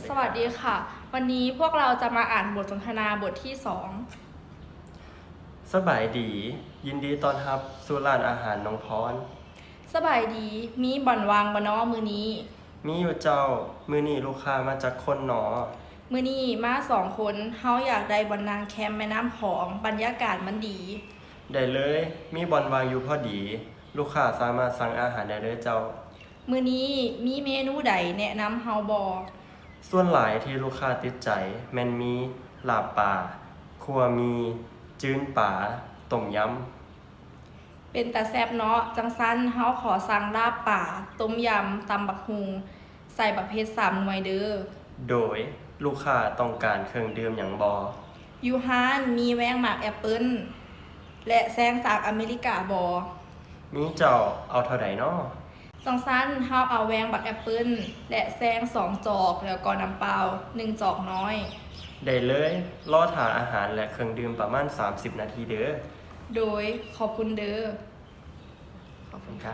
สวัสดีค่ะ วันนี้พวกเราจะมาอ่านบทสนทนาบทที่สอง ສະບາຍດີ ຍິນດີຕ້ອນຮັບສູ່ຮ້ານອາຫານນ້ອງພອນ. ສະບາຍດີ ມີບ່ອນວ່າງບໍ່ນໍມື້ນີ້? ມີຢູ່ເຈົ້າ. ມື້ນີ້ລູກຄ້າມາຈັກຄົນນໍ? ມື້ນີ້ມາສອງຄົນ. ເຮົາຢາກໄດ້ບ່ອນນັ່ງແຄມແມ່ນ້ຳຂອງ, ບັນຍາກາດມັນດີ. ໄດ້ເລີຍ, ມີບ່ອນວ່າງຢູ່ພໍດີ. ລູກຄ້າສາມາດສັ່ງອາຫານໄດ້ເລີຍເຈົ້າ. ມື້ນີ້ມີເມນູໃດແນະນຳເຮົາບໍ່? ສ່ວນຫຼາຍທີ່ລູກຄ້າຕິດໃຈແມ່ນມີລາບປາ, ຂົ້ວໝີ່, ຈືນປາ, ຕົ້ມຍຳ. ເປັນຕາແຊບເນາະ. ຈັ່ງຊັ້ນເຮົາຂໍສັ່ງລາບປາ, ຕົ້ມຍຳ, ຕຳບັກຫຸ່ງ, ໃສ່ບັກເຜັດສາມໜ່ວຍເດີ້. ໂດຍ, ລູກຄ້າຕ້ອງການເຄື່ອງດື່ມຫຍັງບໍ່? ຢູ່ຮ້ານມີແວ້ງໝາກແອັບເປິ້ນ ແລະ ແຊງຈາກອາເມລິກາບໍ່? ມີເຈົ້າ. ເອົາເທົ່າໃດນໍ? ຈັ່ງຊັ້ນເຮົາເອົາແວ້ງບັກແອັບເປິ້ນ ແລະ ແຊງສອງຈອກ ແລ້ວກໍນ້ຳເປົ່າໜຶ່ງຈອກນ້ອຍ. ໄດ້ເລີຍ, ລໍຖ້າອາຫານ ແລະ ເຄື່ອງດື່ມປະມານສາມສິບນາທີເດີ້. ໂດຍ, ຂອບຄຸນເດີ້. ຂອບຄຸນ.